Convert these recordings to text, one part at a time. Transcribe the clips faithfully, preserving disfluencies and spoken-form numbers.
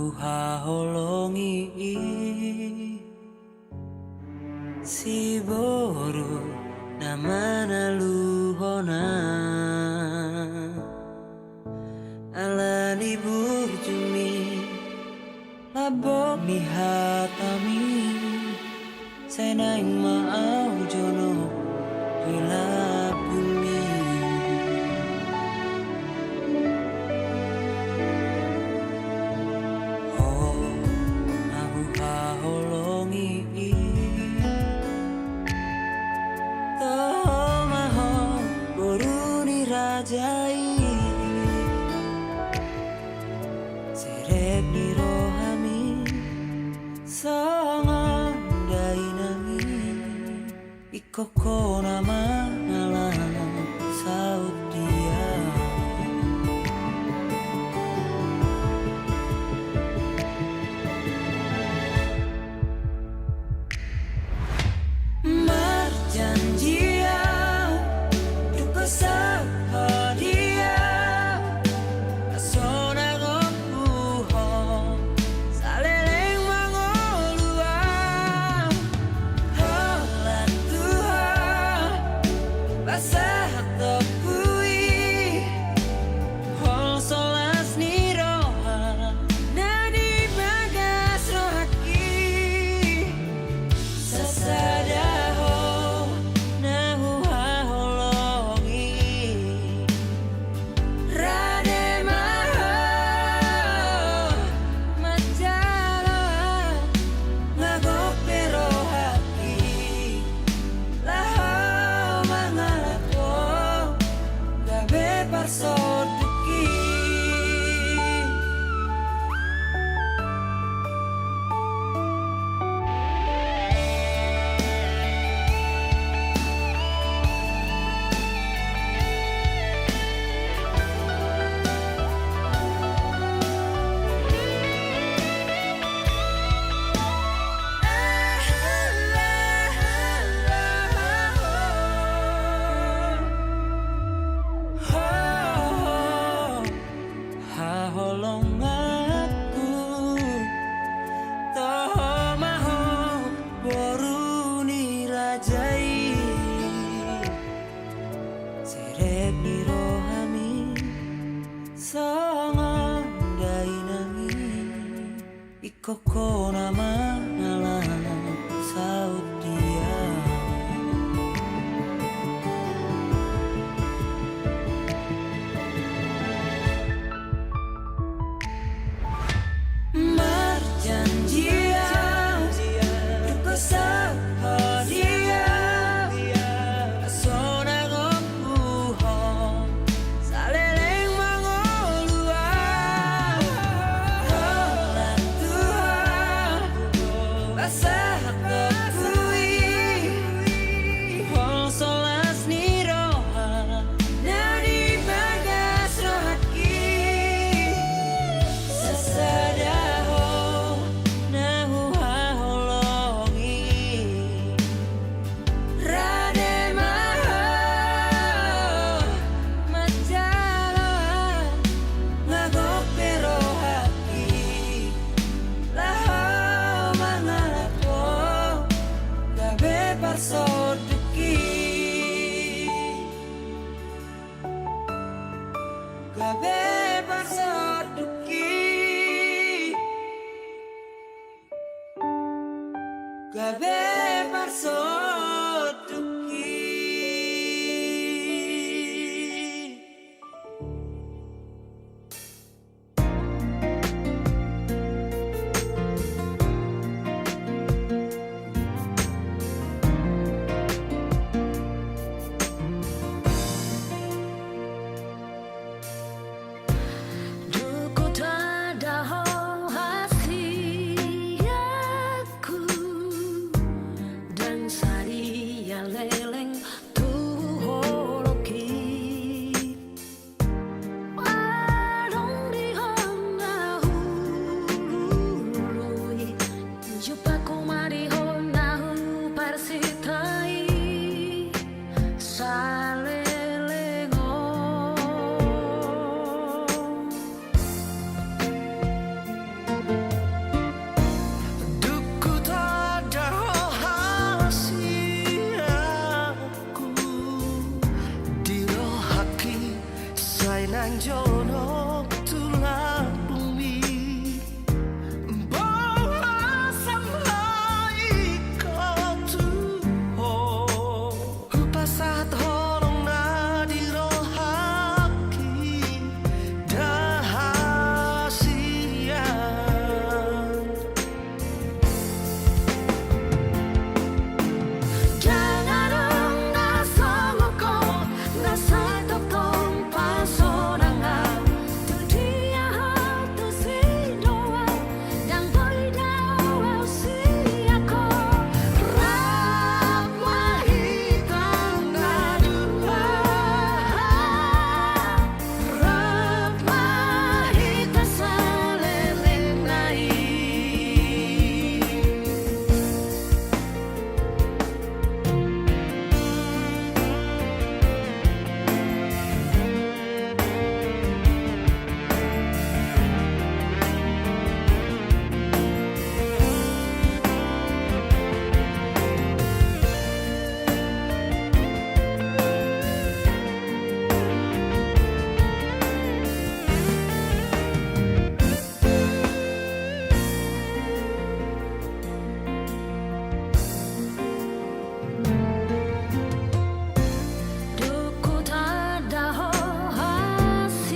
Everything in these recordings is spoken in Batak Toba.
Huhaholongi i siboru na manaluhon ahu ala ni burjumi, lambok ni hatami. Sai naeng ma ahu jonok di lambungmi. Ho na huhaholongi i, toho ma ho boru ni raja i. Serep ni rohami songon dainangi, ingkon ho na mangalap saut dia. Marjanji ahu, dung husaut ho dia, sonang ompu ho, saleleng mangolu ahu. Holan Tuhan, pasahat ompu i, holso las ni roha na di bagas rohangki. Sasada ho na huhaholongi, rade ma ho manjalo ahu, nga gok pe rohangki. Laho mangalap ho, gabe parsondukki. Haholonganku, toho ma ho boru ni raja i. Serep ni rohami songon dainangi, ingkon ho na mangalap saut dia. Marjanji ahu, dung husaut ho dia, sonang ompu ho, saleleng mangolu ahu. Holan Tuhan, pasahat ompu i, holso las ni roha na di bagas rohangki. Sasada ho na huhaholongi, rade ma ho manjalo ahu, nga gok pe rohangki. Laho mangalap ho, gabe parsondukki. Gabe parsondukki. Gabe parsondukki. Nang jonok tu lambungmi, bolas ma ingkon tu ho. Hupasahat holong na di rohangki, ndang hasian. Ndang adong na songon ho, na sai tongtong pasonangan. Tu dia ho tu si doa, ndang boi dao au sian ho. Rap ma hita na dua. Rap ma hita saleleng nai. Dung hutanda ho hasianku,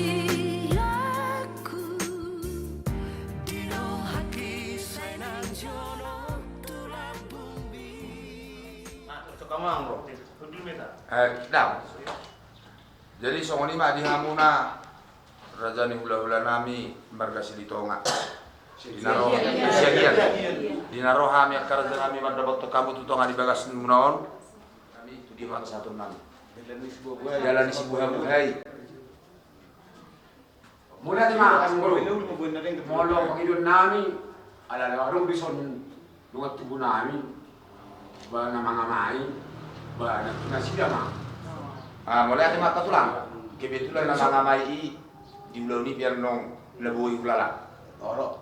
di rohangki sai nang jonok tu lambungmi. Eh, dang. Jadi songon i ma di hamuna raja ni hulahulanami marga Silitonga. Di na ro, Siagian. Di na ro hami angka rajanami mandapothon hamu tu tonga ni bagasmuna on. Hami tu dia ma pasahatonnami? Dalan ni sibuhabuhai. Mauliate ma, molo pangidoannami, ala adong dison dongan tubunami, ba na mangamai, ba na nasida ma. Ah, mauliate ma, Pak Tulang. Kebetulan na mangamai i di ulaon i pe annon na boi hulala.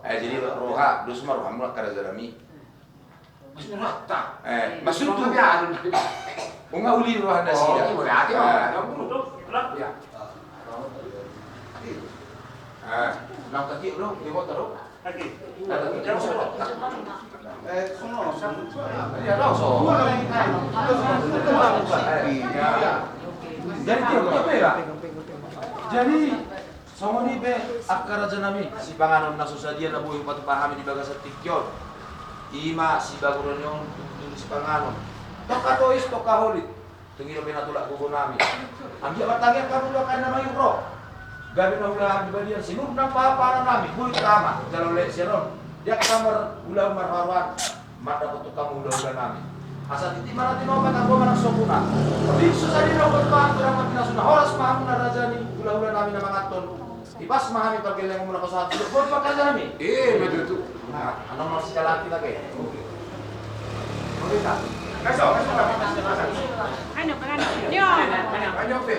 Jadi roha, dos ma rohamuna angka rajanami. Maksudna rohanta. Eh, maksudku. Unang uli roha nasida. Jadi, Songon i pe angka rajanami, sipanganon na so sadia na boi hupatupa hami di bagasan tingki on. I ma sibaguron ni on, tutu ni sipanganon. Tongka tois, tongka holit. Tung i dope na tulak gogonami. Anggiat martangiang hamu tu angka na mangihut ro. Gabe na ulaon di balian, sinur nang pahapahanami, boi tama jala ulaon sian on. Di angka marulaon marharoan. Mandapothon hamu hulahulanami. Asa titi ma na tinopa, tabo ma nang sopuna. Bingsu sadino, boi pahan godang ma pinasuna. Horas ma hamu na raja ni hulahulanami na manganhon. Ipas ma hami pargellengonmuna pasahat. Boi ma angka rajanami. Eh, betul tu. Nah, annon ma sijalan hita ke. Oke. Oke, ta. Kaso, kaso, kaso. Anu, anu. Yo. Anu, oke.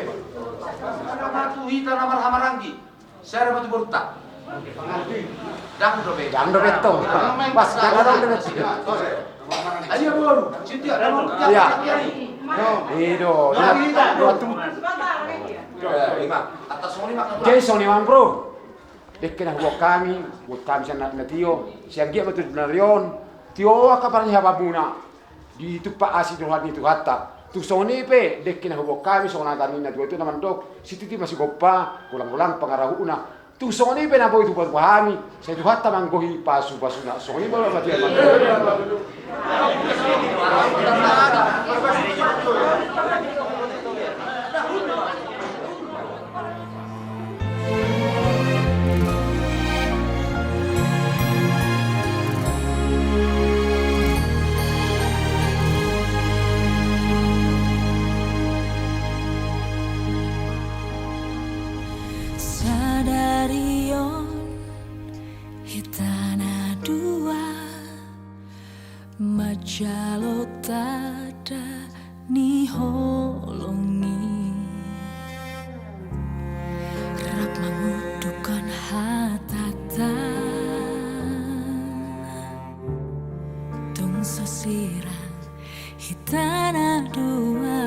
Anu, ma tu hita na marhahamaranggi. Sada ma tu borunta. Dang dope. Dang dope tong. Pas, dang dope. Ayo, boru. Sintia, boru. Iya. Ido. Jadi songon i ma, bro. Dengke na huboan hami, buat hami sian na tio. Sian dia ma tu nari on. Tio angka parnihapanmuna. Ditumpak asi roha ni Tuhanta. Tung songon i pe, dengke na huboan hami, songon hata ni natuatua na mandok, sititi ma sigompa, golanggolang pangarahutna. Tung songon i pe na boi hupatupa hami, sai Tuhanta ma anggo i pasupasuna. Songon i ma, Bapak. Sadari on hita na dua manjalo tanda ni holong i, rap mangundukhon hatanta. Tung so sirang hita na dua.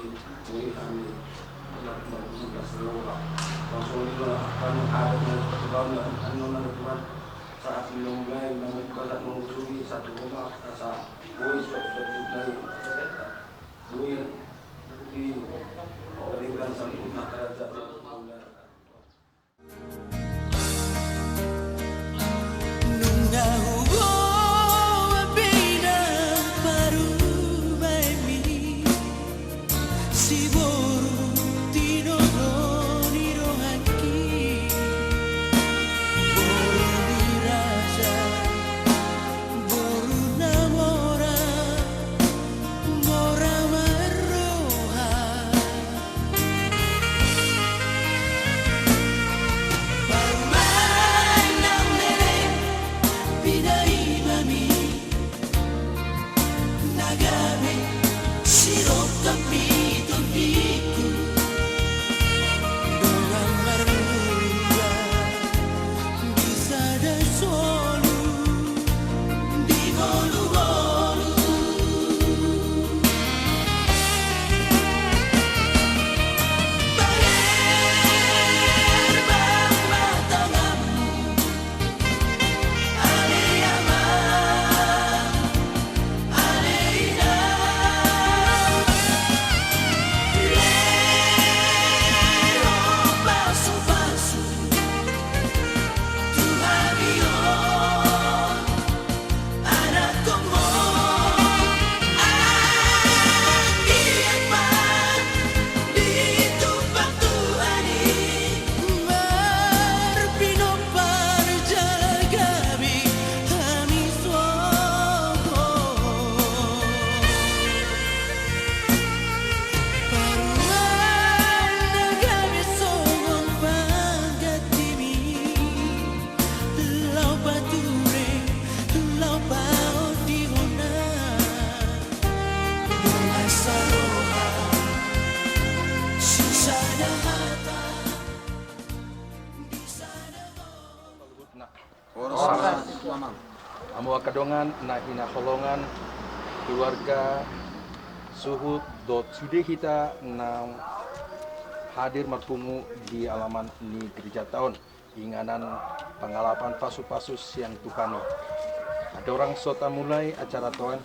di boi hami. Langsung di dalam kami ada yang terbangun dan anu mana Tuhan. Saat minum lain, namun kata mengusuri satu rumah, rasa boi sudah lain. Boi di berikan sempurna kerajaan Allah. Nunga huboan pe inang parumaenmi, si boru tinodo ni rohangki. Boru ni raja, boru na mora, mora marroha. Horas ma tu amang. Hamu angka dongan na hinaholongan, keluarga, suhut dohot sude hita na hadir marpungu di alaman ni gerejata on, inganan pangalapan pasupasu sian Tuhan i. Andorang so tamulai acarata on,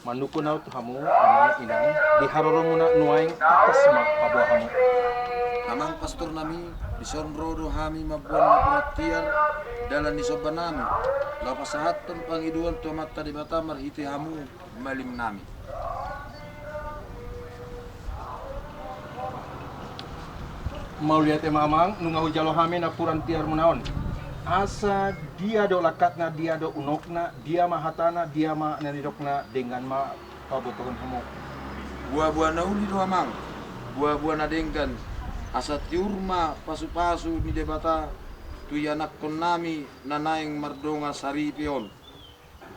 manungkun ahu tu hamu amang inang, di haroromuna nuaeng tangkas ma paboa hamu. Amang pastor nami, dison ro do hami mamboan napuran tiar, dalan ni somba nami, laho pasahathon pangidoan tu Amanta Debata marhite hamu, malim nami. Mauliate ma amang, nunga hujalo hami napuran tiarmuna on. Asa dia do langkatna, dia do unokna, dia ma hatana, dia ma na nidokna, denggan ma pabotohon hamu. Buabua na uli do amang, buabua na denggan, asa tiur ma pasupasu ni Debata tu ianakhon nami na naeng mardongan saripe on.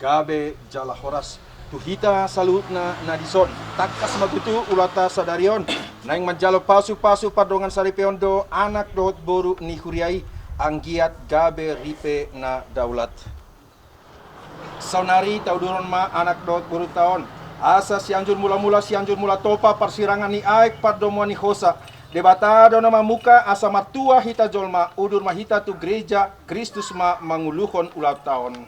Gabe jala horas tu hita saluhutna na dison. Tangkas ma tutu ulaonta sadari on, naeng manjalo pasupasu pardongan saripe on do anak dohot boru ni huria i, anggiat gabe ripe na daulat. Saonari tauduron ma anak dohot borunta on, asa Sianjur Mulamula, Sianjur Mulatopa, parsirangan ni aek, pardomuan ni hosa. Debata do na mamungka asa martua hita jolma, udur ma hita tu gereja, Kristus ma manguluhon ulaonta on.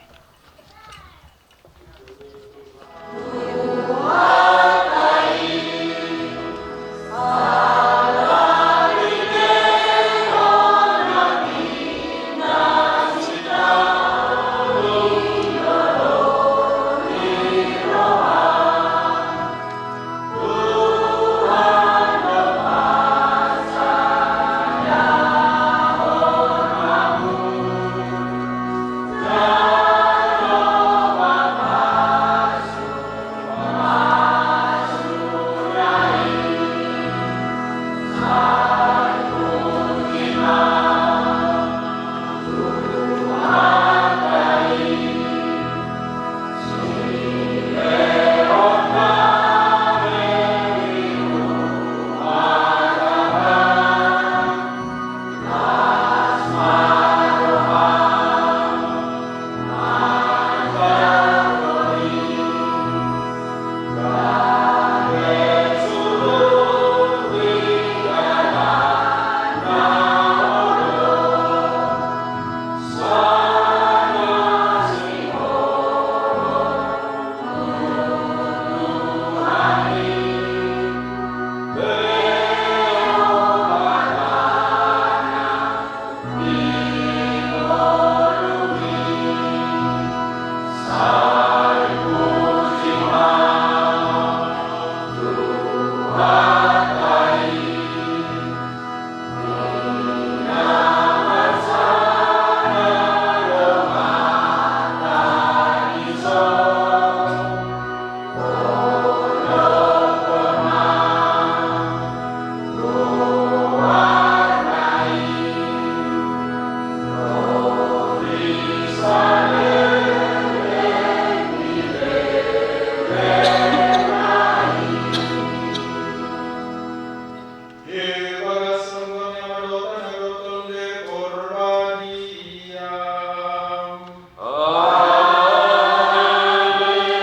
Amen.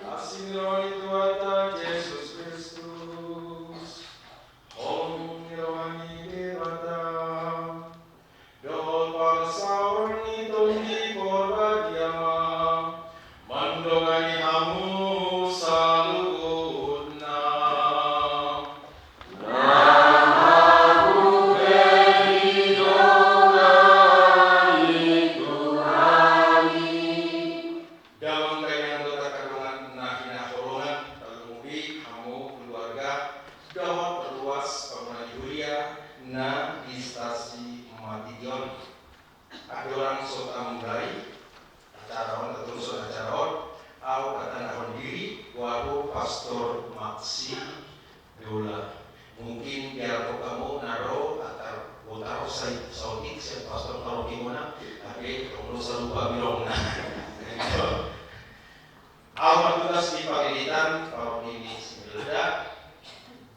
Asi ni roha ni Tuhanta Jesus Kristus, holong ni roha ni Debata, dohot parsaoran ni Tondi Porbadia ma mandongani hamu saluhutna. Damang dainang dohot angka dongan na hinaholongan, tarlumobi hamu keluarga dohot ruas pamuna ni huria na di Stasi Matition. Andorang so tamulai acara on, tatorushon acara on, ahu patanahon diri, ahu Pastor Maxi Dola. Mungkin diarahon hamu na ro antar botar sai saotik sian pastor parokimuna, tapi tong do salupa birongna. Ahu martugas di Pangingitan, paroki ni Simalda,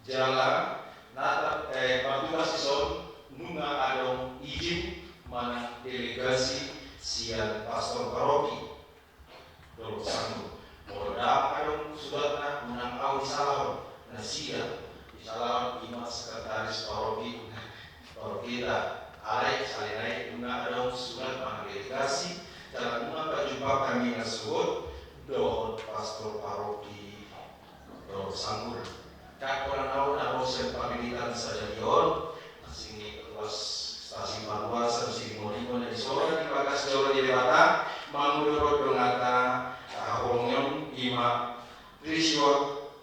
jala na tar-, eh, martugas dison nunga adong izin manang delegasi Nai nunga adong surat mangkritikasi, jala nunga pajumpang hami na sogot dohot pastor paroki dohot sanggul. Ndang pola na on na ro sian pamilitan sadari on, asing ni ruas, stasiun paruasan, siringonringon na dison di bagas joro ni Debata, mangudurhon donganta, haholongon i ma Trisua-,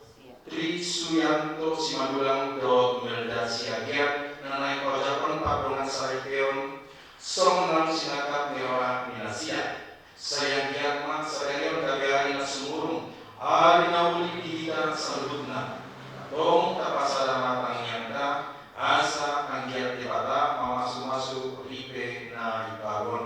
Trisuyanto Simandulang dohot Imelda Siagian, na naeng paojakhon pardongan saripeon, songon naung sinangkap ni roha ni nasida. Sai anggiat ma sadari on gabe ari na sumurung, ari na uli di hita saluhutna. Tong tapasada ma tangiangta, asa anggiat Debata mamasumasu ripe na di baru on.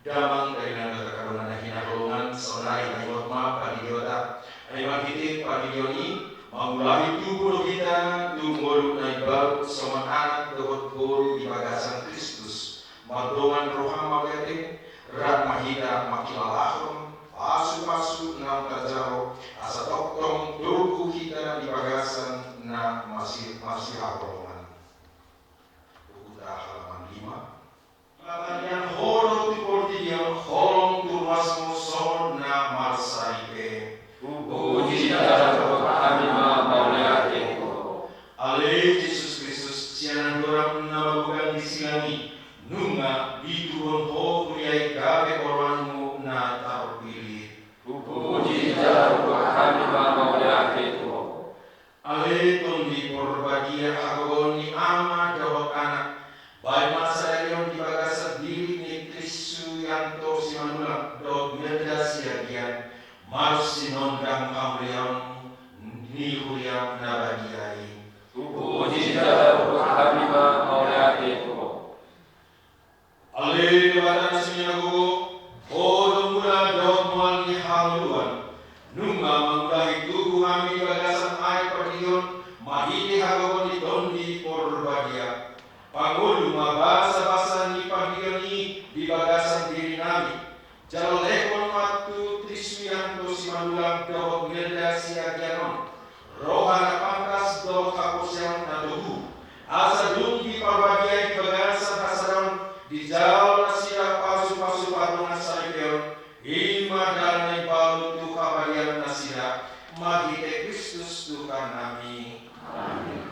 Damang dainang dohot angka dongan na hinaholongan, saonari taingot ma pandidianta. Ai marhite pandidion i, mangulahi tubu do hita tu ngolu na imbaru songon anak dohot boru di bagasan Kristus. Mardongan roha mauliate, rap ma hita mangkilalahon pasupasu naung tajalo, asa tongtong togu hita di bagasan na masi-, masihaholongan. Buku ta halaman lima. Patangianghon ho tu portibi on, holong tu ruasmu songon na marsaripe. Puji jala turpuk hami ma mauliate tu Ho. Ale Jesus Kristus, sian andorang na magodang di silang i, nunga ditubuhon Ho huria i gabe oloanmu na tarpilih. Puji jala turpuk hami ma mauliate tu Ho. Ale Tondi Porbadia, hagogoon ni Ama dohot Anak, baen ma sadari on di bagasan diri ni Trisuyanto Simandulang dohot Imelda Siagian, marsinondang hamuliaon ni huria na badia i. Puji jala turpuk hami ma mauliate tu Ho. Ale Debata na sinuan gogo, Ho do mula dohot mual ni hangoluan. Nunga mangulahi tubu hami di bagasan ari pardidion, marhite hagogoon ni Tondi Porbadia. Pangolu ma basabasa ni pardidion i di bagasan dirinami. Jala lehon ma tu Trisuyanto Simandulang dohot Imelda Siagian on roha na pantas dohot haporseaon na togu, asa dung diparbadia i di bagasan hasadaon, dijalo nasida pasupasu pardongan saripeon, i ma dalan na imbaru tu habadiaan nasida, marhite Kristus Tuhannami. Amin.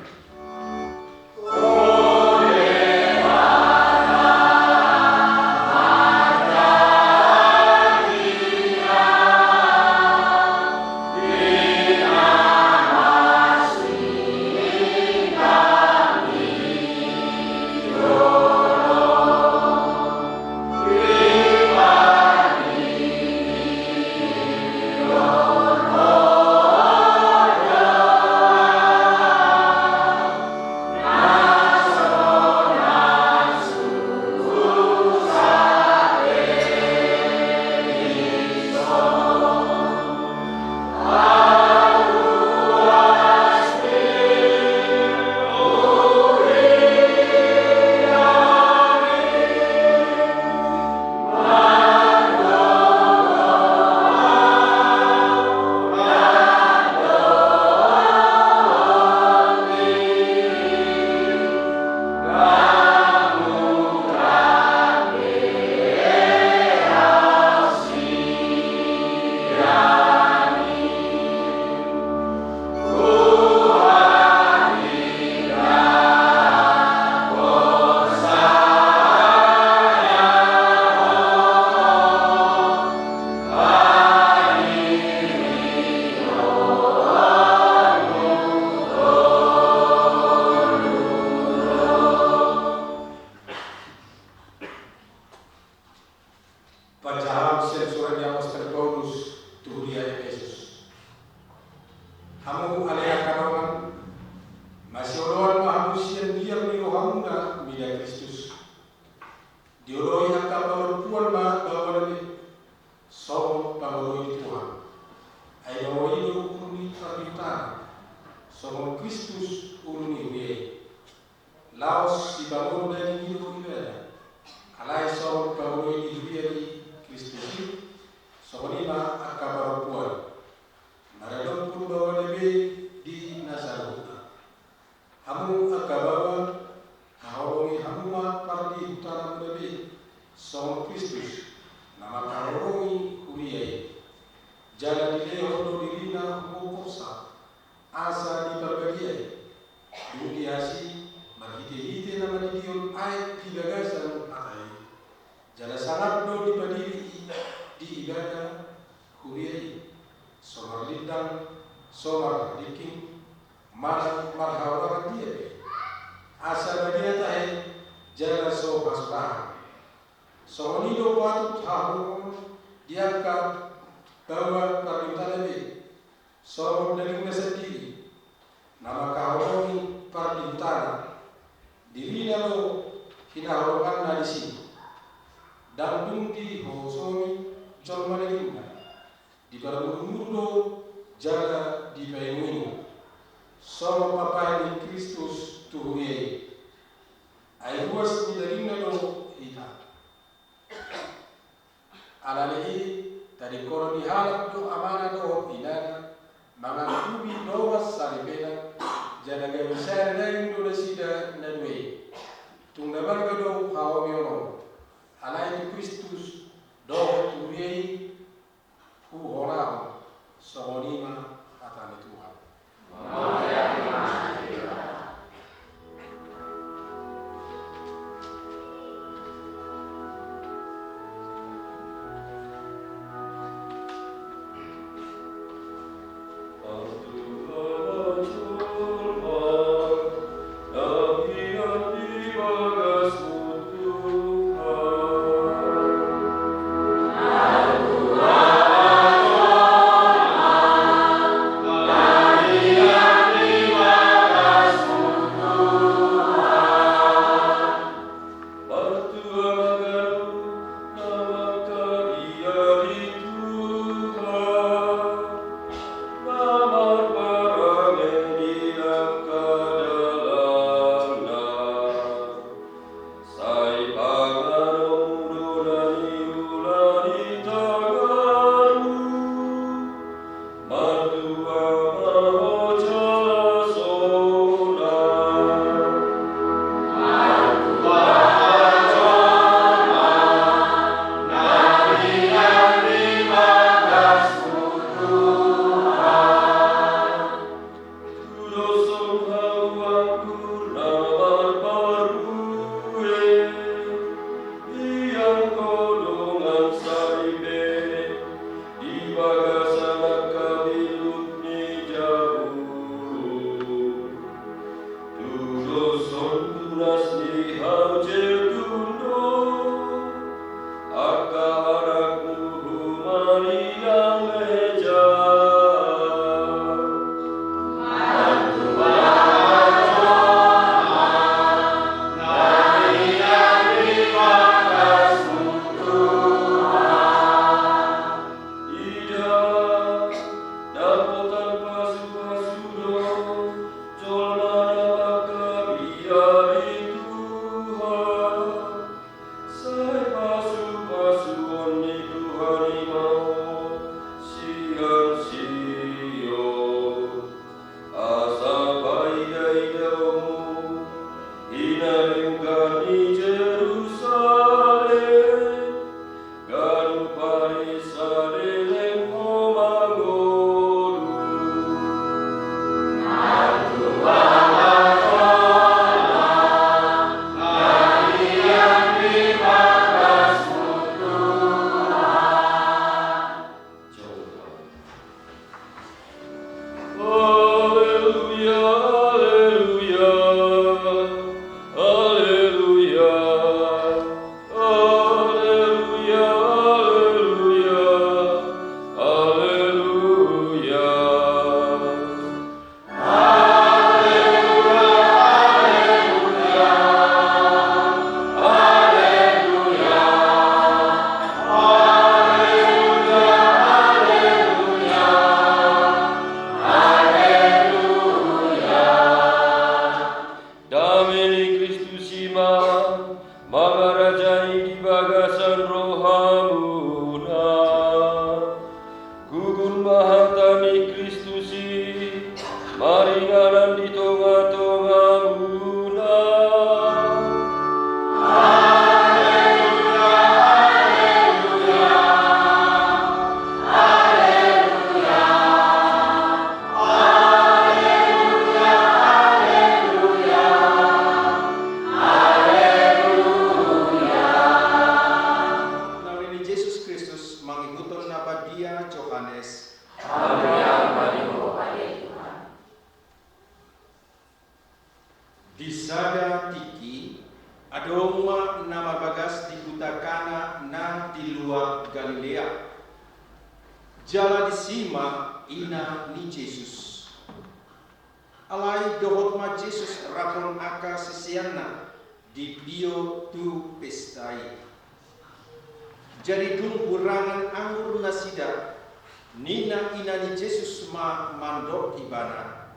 Panjahaon sian surat ni apostel Paulus tu huria Epesus. Hamu ale angka dongan, masioloan ma hamu sian biar ni rohamuna mida Kristus. Dioloi angka parompuan ma bangunan i songon pangoloi ni Tuhan. Ai bangunan i do ulu ni pardihutaan, songon Kristus ulu ni huria i. Laos sipanganon daging i do ibana, alai songon pangoloi ni huria i Kristus i, songon i ma angka parompuan. Maradophon bangunan i be di na saluhutna. di bagasan hata i, jala sangap do dipadiri i di ibana huria i, so marlindang, so marningking, manang marhaorangan dia pe, asa badia tahe jala so hasurahan. Songon i do patut haholomon di angka baoa pardenggan be, songon dagingna sandiri na mangkaholongi pardenggan, dirina do hinaholonganna disi. Ndang dung dihosomi jolma dagingna, diparmurmur do jala dipainguingu, songon papahe ni Kristus tu huria i. Ai ruas ni dagingna do hita. Alani i, tadingkonon ni halak do amana dohot inana, mangan ubi dongan saripena, jala gabe sada daging do nasida na dua i. Tung na marga do haholomon on, alai tu Kristus dohot tu huria i, huholahon. Songon i ma hata ni Tuhan. Di sada tingki, adong ma na marbagas di huta Kana na di luar Galilea. Jala disi ma ina ni Jesus. Alai dohot ma Jesus rap dohot angka siseanna dipio tu pesta i. Jadi dung hurangan anggur nasida, ninna ina ni Jesus ma mandok ibana: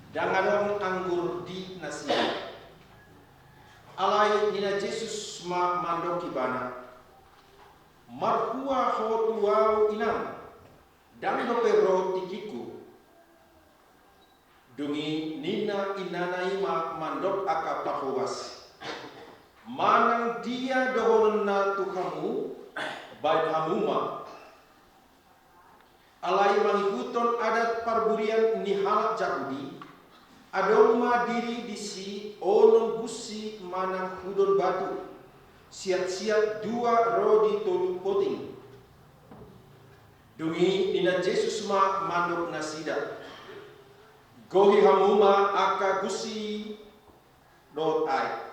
Ndang adong anggur di nasida. Alai ninna Jesus ma mandok ibana: Marhua ho tu ahu, inang? Ndang dope ro tingkingku. Dung i ninna inana i ma mandok angka parhobas: Manang dia dohononna tu hamu, baen hamu ma. Alai mangihuthon adat parburian ni halak Jahudi, adong ma diri disi onom gusi manang hudon batu, siatsiat dua ro di tolu poting. Dung i ninna Jesus ma mandok nasida: Gohi hamu ma angka gusi dohot aek.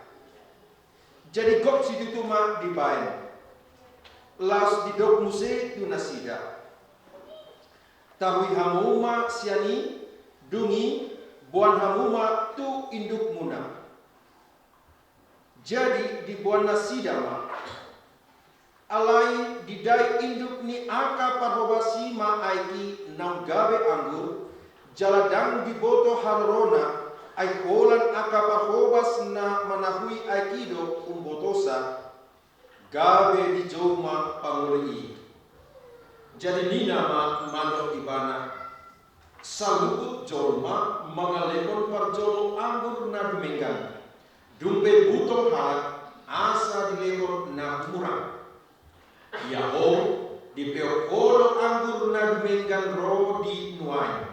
Jadi gok situtu ma dibaen. Laos didok muse tu nasida: Tahui hamu ma sian i, dung i boan hamu ma tu indukmuna. Jadi diboan nasida ma. Alai didai induk ni angka parhobas i ma aek i naung gabe anggur, jala ndang diboto harorona, ai holan angka parhobas na manahui aek i do umbotosa, gabe dijou ma pangoli i. Jadi ninna ma mandok ibana: Saluhut jolma mangalehon parjolo anggur na dumenggan, dung pe butuh halak, asa dilehon na humurang. Ia ho, dipeop ho do anggur na dumenggan ro di nuaeng.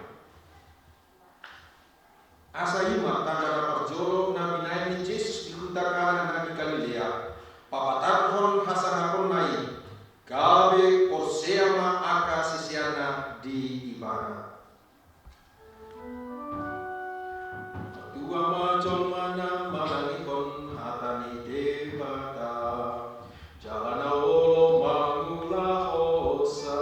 Asa i ma tanda na parjolo na binaen ni Jesus di huta Kana na di Galilea, papatarhon hasangaponna i, gabe porsea ma angka siseanna di Ibana. Tua ma jolma na manangihon hata ni Debata, jala na olo mangulahonsa.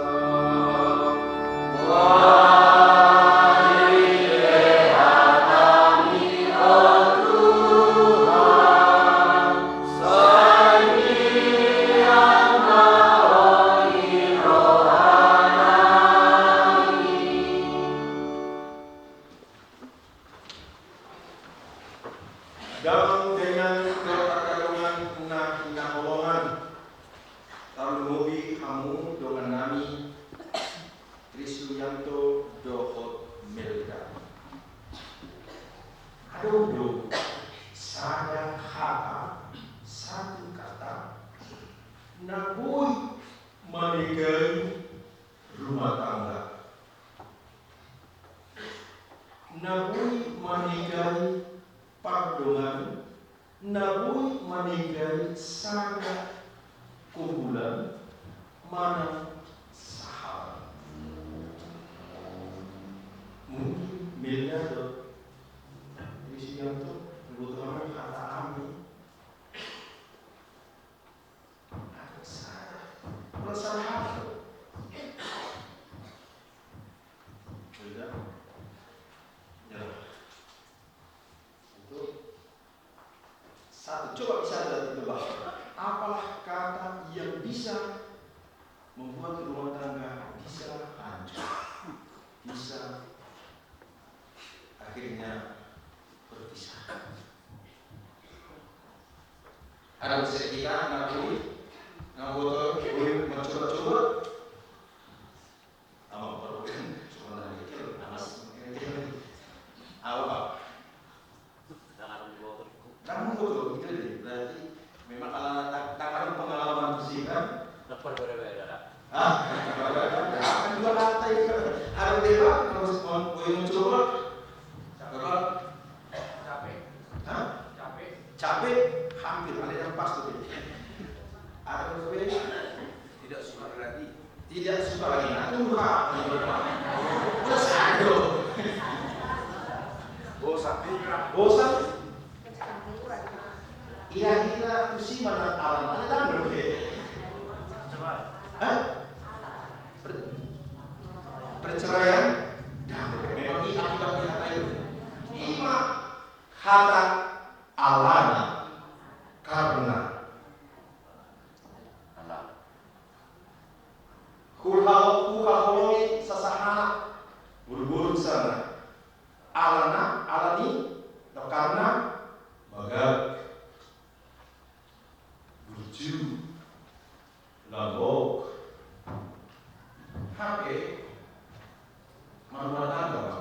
Damang dainang dohot angka dongan na hinaholongan, tarlumobi hamu dongannami Trisulianto dohot Melda. Adong do sada hata, satu kata, na boi manegai rumah tangga, na boi manegai pardonganan, na boi manegai sada kumpulan manang sahabat. Mungkin Melda dohot Trisulianto, kebetulan hata ami Ada salah. Ada salah apa? Sudah. Ya. Itu satu. Coba bisa kita coba. Apalah kata yang bisa membuat rumah tangga bisa hancur, bisa akhirnya berpisah. Ada bisa kita ngakui, ngakui, ngakui, mencoba-coba. Apa perlu kan? Cuma lagi kan, amas, apa? Tangan betul, gitu deh. Berarti memang kalau tak, tak ada pengalaman sih kan? Lepas berbeda, kan? Ah, kan dua kata itu. Ada beda, kalau mau, mau mencoba. Coba. Capek. Hah? Capek. Capek, hampir ada yang pas tuh. Ada yang lebih. Tidak suka lagi. Tidak suka lagi. Nah, itu muka. Udah sado. Bosan. Bosan. Kira-kira tusi ma na alana, alana dambe dope. Hah? Per-, perceraian dambe. Memang i akibat ni hata i. I ma hata alana, karena. Alana. Huha-, huhaholongi sasahana, buruburu sana. Alana, alani, karena, bagak, burju, lambok. Hape, marumah tangga ma.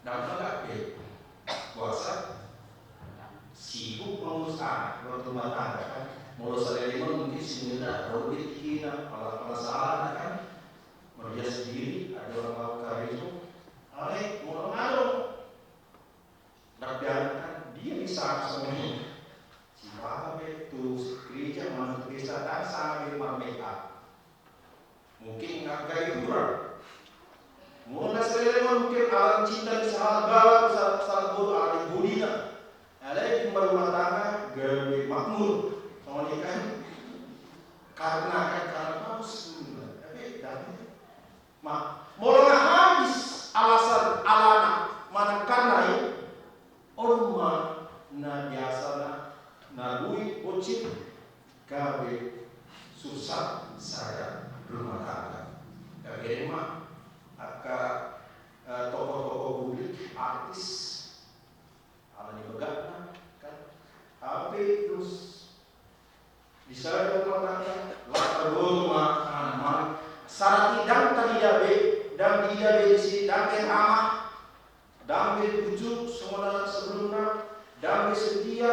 Ndang pe puasa, sibuk mengurus anak, berumah tangga kan. Molo saleleng on mungkin sinina, molo dihina, pala-, penasaran kan. Merias diri, ada orang mau karejo. Alai, molo ngadong. Ndang pe anak kan, dia bisa langsung ini. Si papa pe tu gereja, manang tu pesta, ndang sanga be mar-make up. Mungkin angka hiburan. Molo na saleleng on mungkin ala cinta ni sahalak baoa, sa-, sahalak boru ala ni bodina. Alai dung marumah tangga, gabe makmur. Songon i kan? Karena kan, karena bagus. Tapi, tapi, ma-, molo nga habis alasan alana manang karena i, on ma na biasana na boi boncit gabe susah sada rumah tangga. Gabe ma angka, eh, tokoh-tokoh publik, artis, ala ni bagakna, kan? Hape terus di sada rumah tangga, latar boru ma, ah, ma-, sara i ndang tarida be, ndang diida be disi, ndang be ramah, ndang be burju songon na sebelumna, ndang be setia,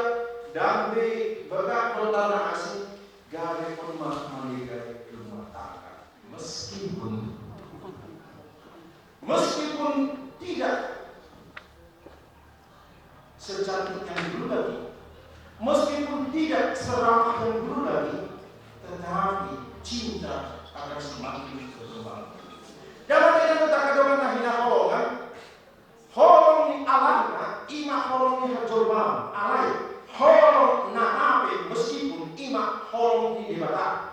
ndang be bagak dohot na asing, gabe on ma manggegai rumah tangga. Meskipun, meskipun tidak secantik yang dulu lagi, meskipun tidak seramah yang dulu lagi, tetapi cinta akan semakin berkembang. Dalam dengan kata-kata na hinaholongan, holong ni alana, i ma holong ni hajolmaon, alai holong na hape meskipun i ma holong ni Debata.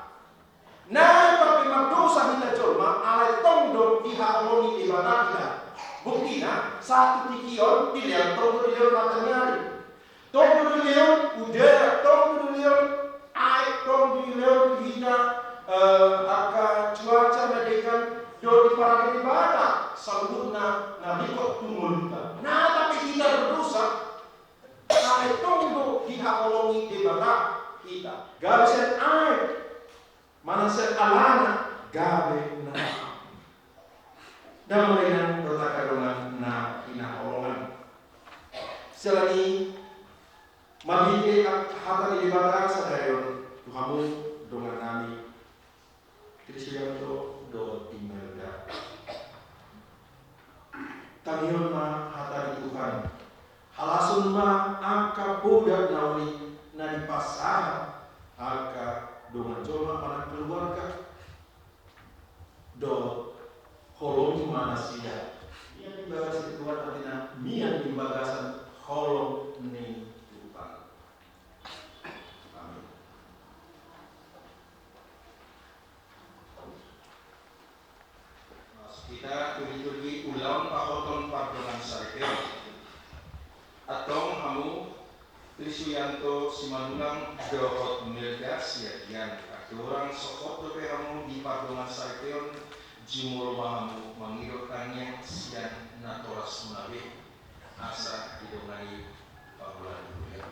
Nari pe mardosa hita jolma, alai tong do dihaholongi Debata hita. Buktina, sahat tu tingki on, dilehon, tong do dilehon mata ni ari. Tong do dilehon udara, tong do dilehon aek, tong do dilehon tu hita, eh, angka cuaca na denggan, do diparade Debata saluhutna na ringkot tu ngolunta. Nah, tapi hita berdosa, alai tong do dihaholongi Debata hita. Gabe sian aek, manang sian alana, gabe na. Damang dainang, dongan na hinaholongan. Siala ni i, marhite hata ni Debata sadari on tu hamu dongan nami, Kristianto dohot Imelda. Tangihon ma hata ni Tuhan. Halason ma angka poda na uli na dipasahat angka dongan jolma manang keluarga. Dohot holongi ma nasida. Mian di bagasan Tuhan, artina mian di bagasan holong ni Tuhan. Amin. Hita turuturi ulaon pahoton pardongansaripeon. Antong hamu Kristianto Simanullang dohot Imelda Siagian, andorang sohot dope hamu di pardongansaripeon, jumolo ma hamu mangido tangiang sian natoras muna be. Asa didongani pangula ni huria.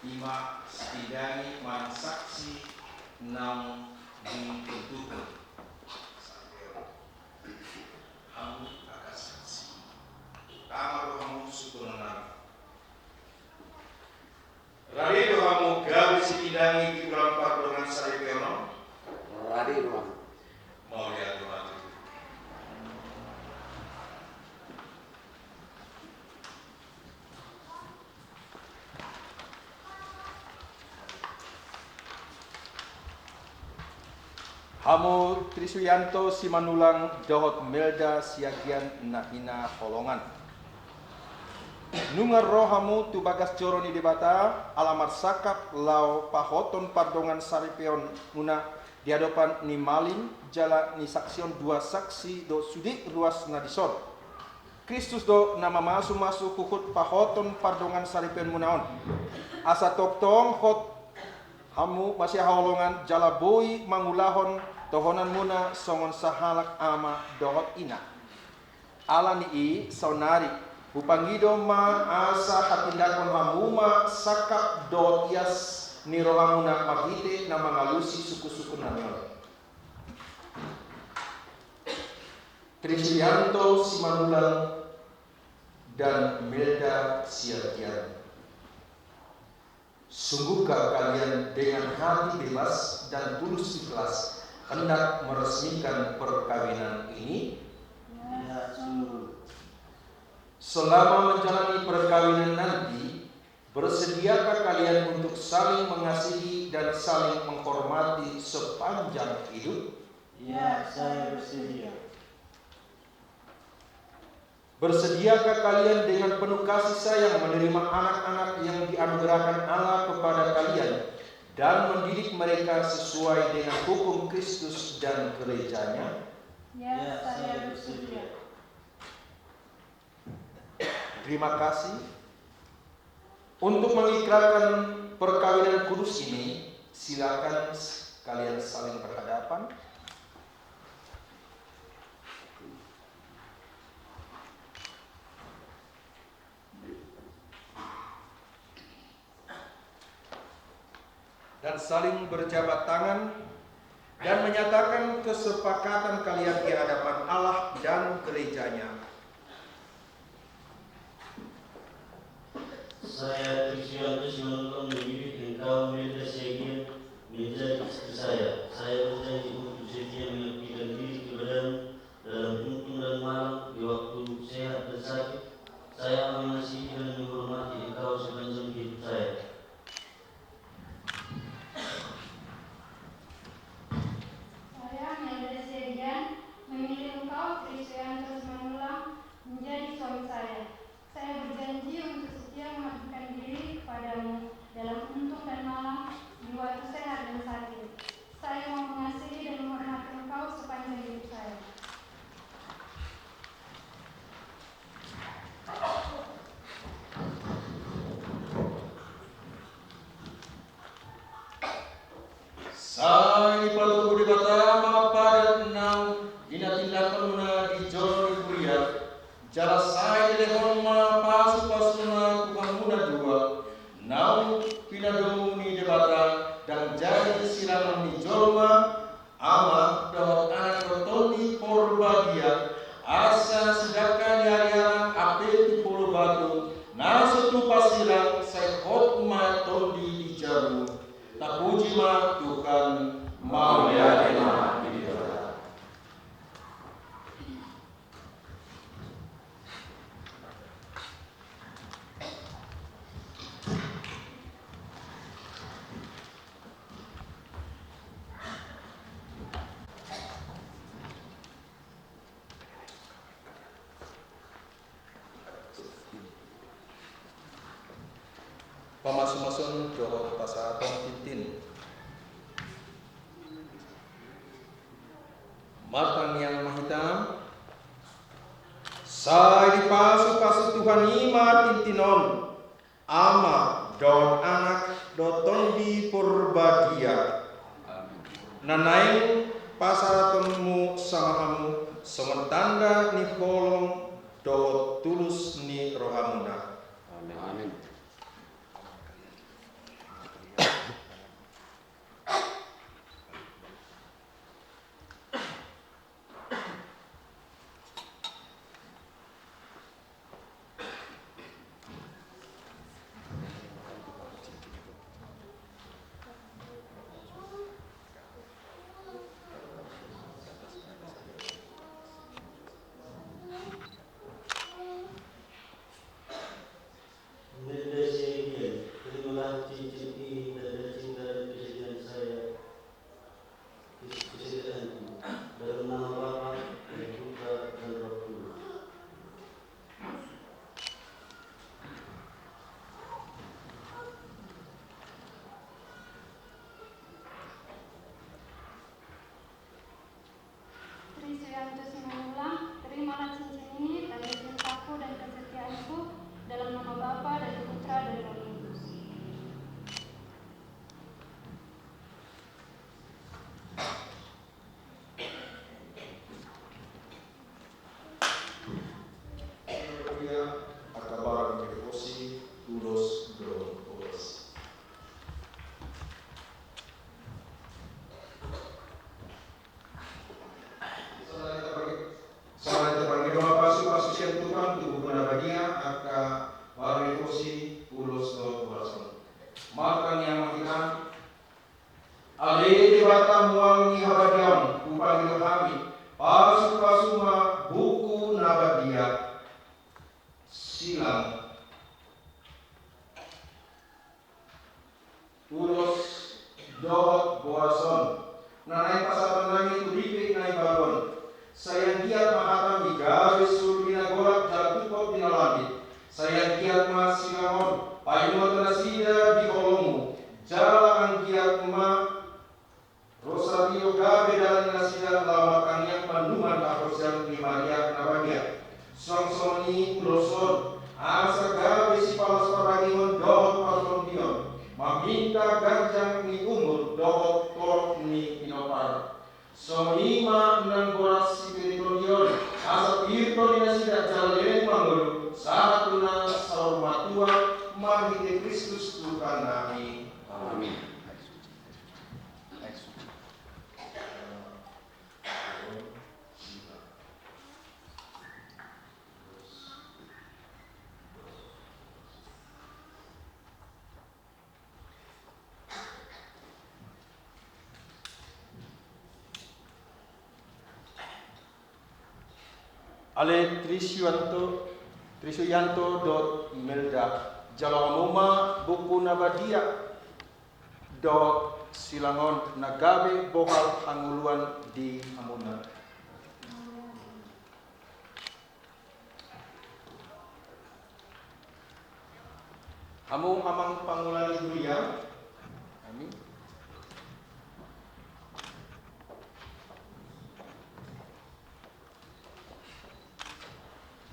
Ima sitindangi manang saksi naung ditentuhon. Hamu angka saksi. Tama do hamu sungkunnami. Rade do hamu gabe sitindangi di ulam pardongansaripeon on? Rade do hamu. Mauliate ma tu. Hamu Trisuyanto Simanulang dohot Melda Siagian na hinaholongan. Nunga ro hamu tu bagas joro ni Debata, ala marsangkap laho pahothon pardongansaripeonmuna di adopan ni malim, jala nisaksihon dua saksi do sude ruas na dison. Kristus do na mamasumasu huhut pahothon pardongansaripeonmuna on. Asa tongtong hot hamu masihaholongan jala boi mangulahon tohonanmuna songon sahalak ama dohot ina. Ala ni i saonari, hupangido ma asa hatindangkon hamu ma sangkap dohot ias ni rohamuna marhite na mangalusi sungkunsungkunnami on. Trisuyanto Simanulang dan Melda Siagian. Sungguhkah kalian dengan hati bebas dan tulus ikhlas hendak meresmikan perkawinan ini? Ya, sungguh. Selama menjalani perkawinan nanti, bersediakah kalian untuk saling mengasihi dan saling menghormati sepanjang hidup? Ya, saya bersedia. Bersediakah kalian dengan penuh kasih sayang menerima anak-anak yang dianugerahkan Allah kepada kalian dan mendidik mereka sesuai dengan hukum Kristus dan gereja-Nya? Ya, saya bersedia. Terima kasih. Untuk mengikrarkan perkawinan kudus ini, silakan kalian saling berhadapan. Dan saling berjabat tangan dan menyatakan kesepakatan kalian di hadapan Allah dan gereja-Nya. Saya, Trisuyanto Simanulang, memilih engkau, Melda Siagian, menjadi istri saya. Saya berjanji untuk setia mengabdikan diri kepadamu dalam untung dan malang, di waktu sehat dan sakit. Saya akan mengasihi dan menghormati engkau sepanjang hidup saya. Saya, Melda Siagian, memilih engkau, Trisuyanto Simanulang, menjadi suami saya. Saya berjanji untuk setia mengabdikan diri kepadamu dalam untung dan malang, di waktu sehat dan sakit. Saya mau mengasihi dan menghormati engkau sepanjang hidup saya. Sai dipatogu Debata ma padan naung tinadinghonmuna di jolo ni huria, jala sai dilehon ma pasupasuna tu hamuna dua, naung pinadomu ni Debata, ndang jadi sirangon ni jolma, Ama dohot Anak dohot Tondi Porbadia, asa sidangka ni ari anak ampe tu Pulo Batu, na so tupa sirang, sai hot ma tondi di jabu. Tapuji ma Tuhan. Mauliate ma di Debata. Pamasumasuon dohot pasahaton tintin. Martangiang ma hita. Sai dipasupasu Tuhan i ma tintin on, Ama dohot Anak dohot Tondi Porbadia. Na naeng pasahatonmu sama hamu songon tanda ni holong dohot tulus ni rohamuna. Amin. Amin. Terimalah cincin ini dan cinta dan kesedihan saya. Dalam nama Bapa dan Putra dan Roh Kudus. Trisuyanto Simanjuntak, terimalah cincin ini tanda cintaku dan kesetiaanku dalam nama Bapa dan Putra dan Roh Kudus. Ia angka barang ni Merekosi, ulos dohot boras. Sonari tapangido ma pasupasu sian Tuhan tu buku na badia angka barang ni Merekosi, ulos dohot boras on. Martangiang ma hita. Ale Debata mual ni habadiaon, hupangido hami, pasupasu ma buku na badia, silang ulos dohot boras on, na naeng pasahaton nami tu ripit na imbaru on. Sai anggiat ma hatami gabe sumurung na golap jala tungkot di na lambin. Sai anggiat ma silang on painumon tu nasida di holongmu, jala anggiat ma rosario gabe dalan ni nasida laho martangiang manuman haporseaon ni Maria na badia. Songon i ulos on, asa gabe sipalas pardagingon dohot partondion, maminta ganjang ni umur dohot torop ni pinompar. Songon i ma nang boras sipiritondi on, asa pir tondi nasida jala leleng mangolu sahat tu na saur matua, marhite Kristus Tuhannami. Amin. Ale Trisuyanto, Trisuyanto dohot Melda, jalo hamu ma buku na badia dohot silang on na gabe bohal hangoluan di hamuna. Hamu amang pangula ni huria, amin.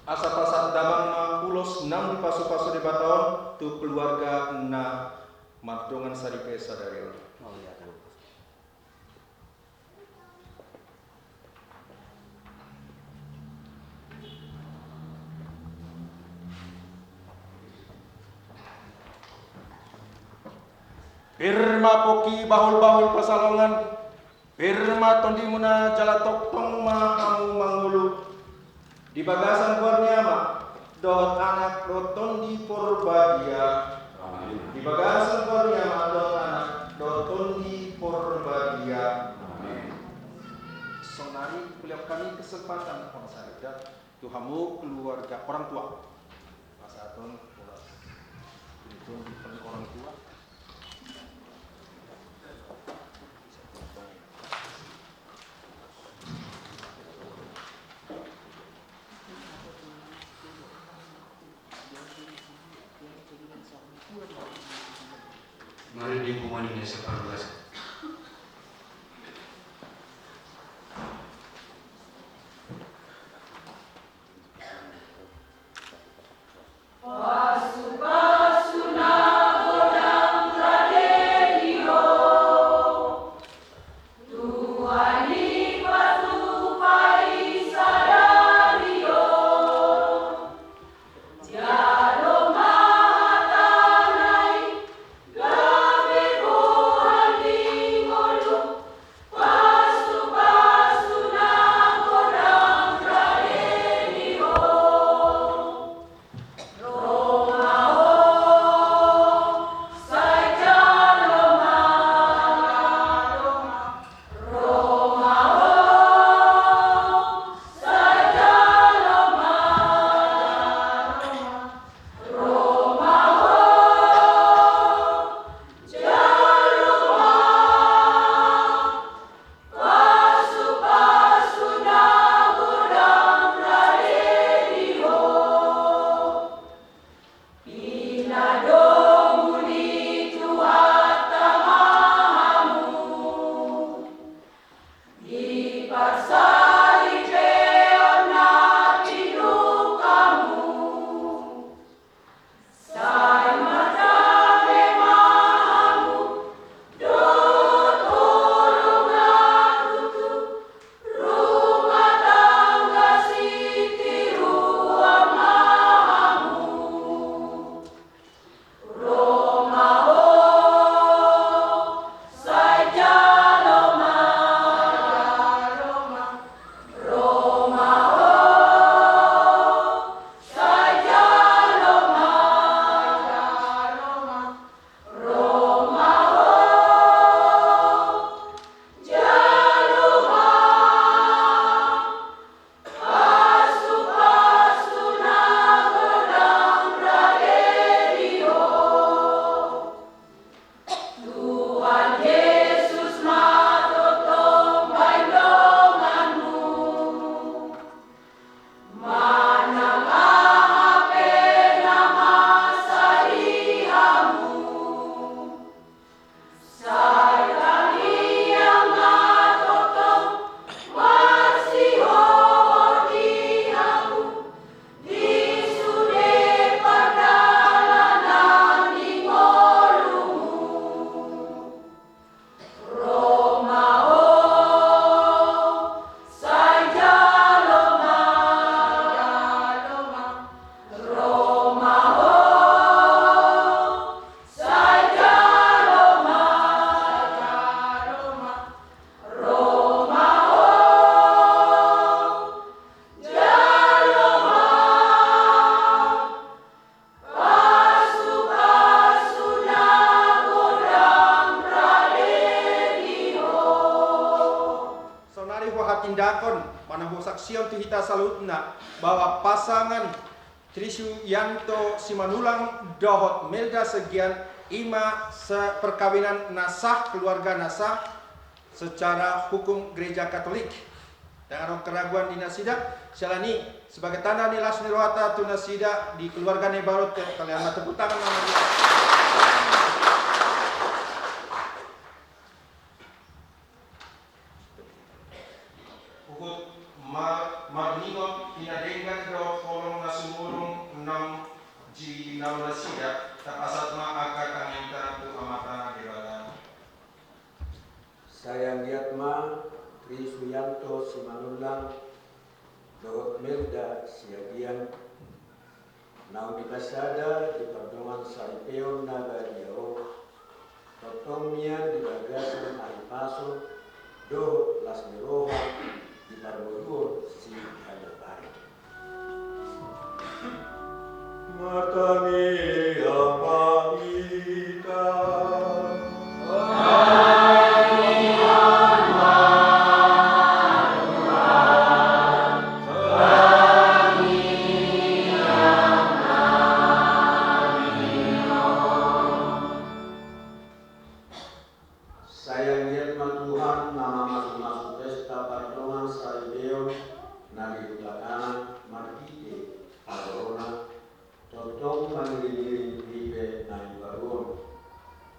Asa pasahat damang ma ulos naung dipasupasu Debata on tu keluarga na mardongan saripe sadari on. Pir ma pongki bahulbahul pansalongan, pir ma tondimuna jala tongtong ma hamu mangolu. Di bagasan goar ni Ama dohot Anak dohot Tondi Porbadia. Amin. Di bagasan goar ni Ama dohot Anak dohot Tondi Porbadia. Amin. Sonari peleok hami kesempatan, Om Sarida, tu hamu keluarga orang tua. Pasahaton boras. Itu orang tua. Mari di rumah ini seperluas. Pasupasu na godang rade di ho, Tuhan i patupa i sadari on. Sion tu hita saluhutna, bahwa pasangan Tri Suyanto Simanullang dohot Melda Siagian i ma se-, perkawinan na sah, keluarga na sah secara hukum Gereja Katolik. Ndang adong keraguan di nasida, siala ni sebagai tanda ni las ni rohanta tu nasida di keluarga na baru, te-, kalian ma tepuk tangan ma. Huhut ma-, marningot hinadenggan dohot holong na sumurung naung jinalo nasida, tapasahat ma angka tangiangta tu Amanta Debata. Sai anggiat ma Tri Suyanto Simanullang dohot Melda Siagian naung dipasada di pardongansaripeon na badia on, tongtong mian di bagasan hahipason dohot las ni roha di parngoluon siganup ari. Martangiang ma hita. Sai anggiat ma Tuhan na mamasumasu pesta pardongansaripeon na di Huta Kana marhite harorona, tongtong mangiringiring ripe na imbaru on,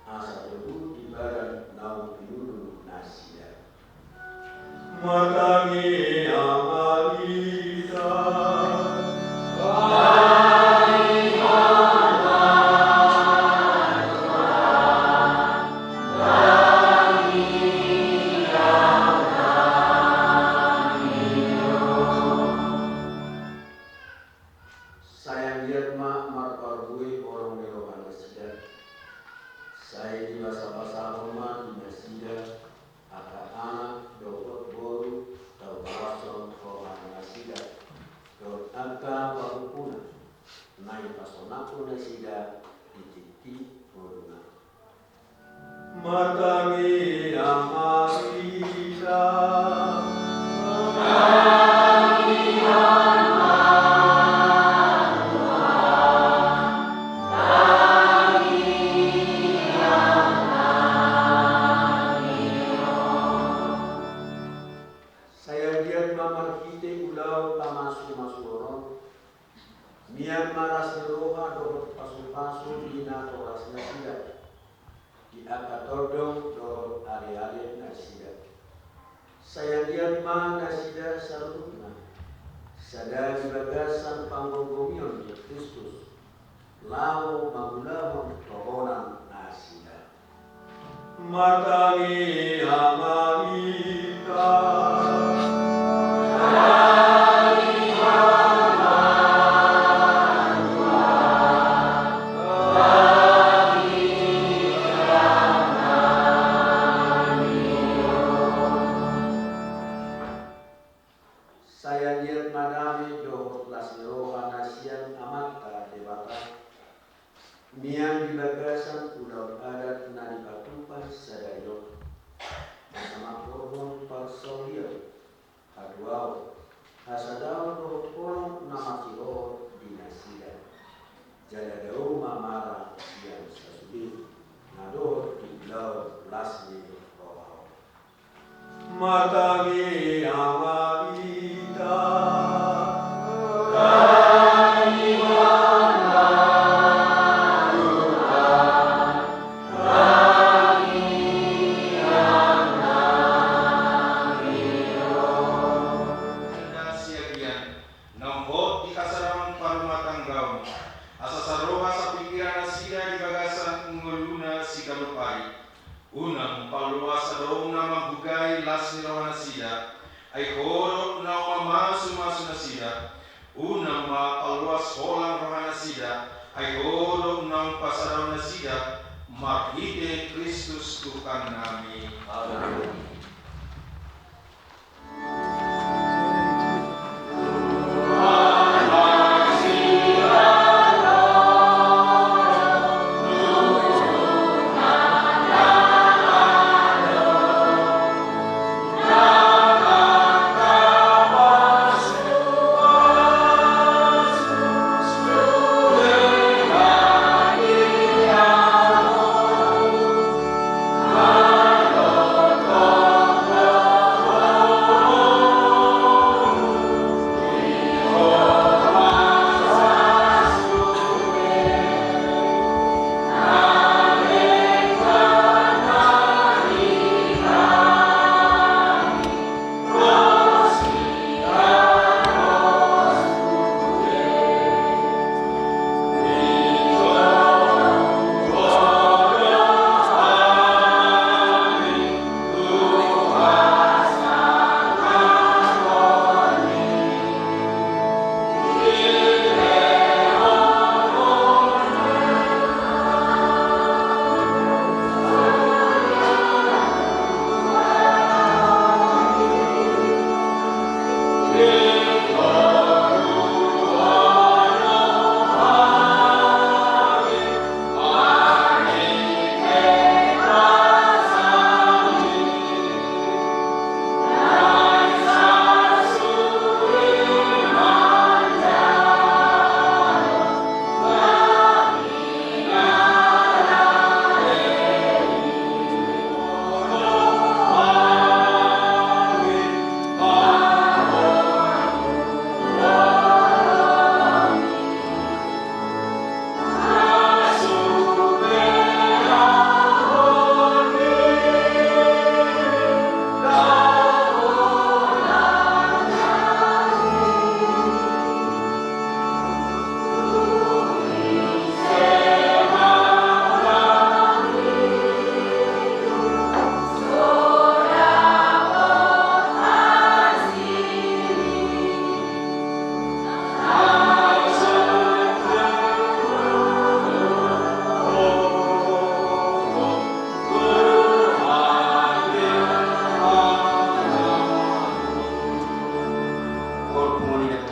asa tolu di badan naung pinudun nasida. Martangiang ma hita. Sai anggiat ma marparbue holong ni roha nasida. Sai dibasabasahon ma di nasida angka anak dohot boru, tau pasu roha nasida dohot angka pahompu na pasonangkon nasida di tingki ngoluna. Martangiang ma hita. Sai anggiat ma marhite ulaon pamasumasuon on, mian ma las ni roha dohot pasupasu di natoras nasida, di angka tondong dohot aleale nasida. Sai anggiat ma nasida saluhutna sada di bagasan panggomgomion ni Kristus, laho mangulahon tohonan nasida. Martangiang ma hita. Sai anggiat ma dame dohot las ni roha na sian Amanta Debata, mian di bagasan ulaon adat na dipatupa sadari on, asa mamborhon parsaulian, hatuaon, hasadaon dohot holong na masirohot di nasida. Jala dao ma mara sian sasude na dohot di ulaon las ni roha on. Martangiang ma hita. Siagian, naung hot di hasadaon parumatanggaon, asa saroha sapikiran nasida di bagasan ngoluna siganup ari. Unang paloas adong na manggugai las ni roha nasida, ai Ho do naung mamasumasu nasida. Unang ma paloas holang roha nasida, ai Ho do naung pasadahon nasida, marhite Kristus Tuhannami. Amen. Punguan i na